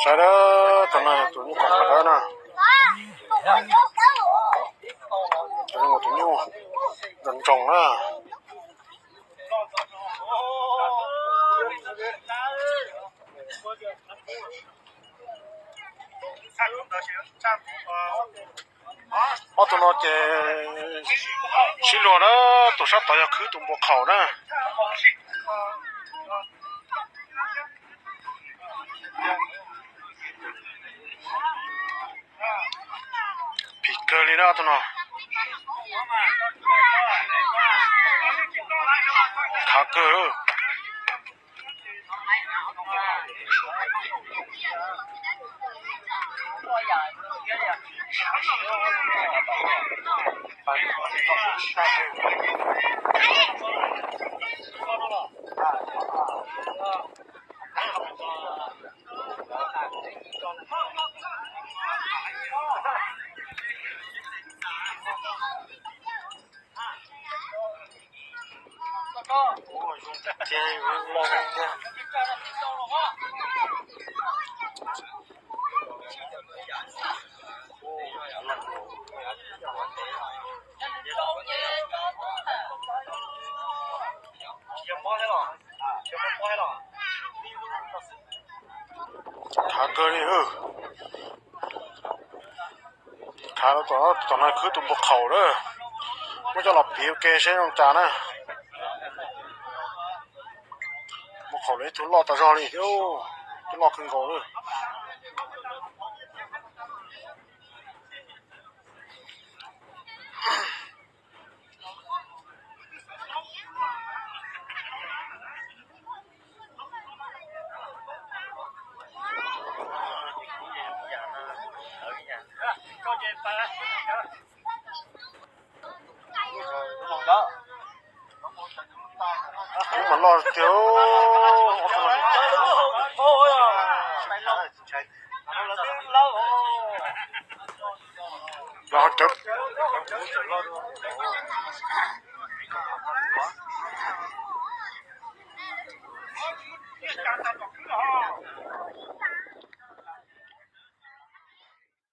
Saib dab, tus no yog tus nyuj kaum dab na. Tus nyuj, tus nyuj ntsoos ntsoos na. Ob tug no ces sib luag na, tus sab tod yog khwb tus npua qhaum na. Phim kawg li na tus no. Khav kawg. Khav kawg li. Khav, tom no khwb tus npua qhaum lawm. Muab coj los piv ua ke seb zoo cas na. Npua qhaum lawv ib tug loj tas zog li thiab, twb loj kawg nkaus lawm. Kuv mas loj tiag. Los cawv.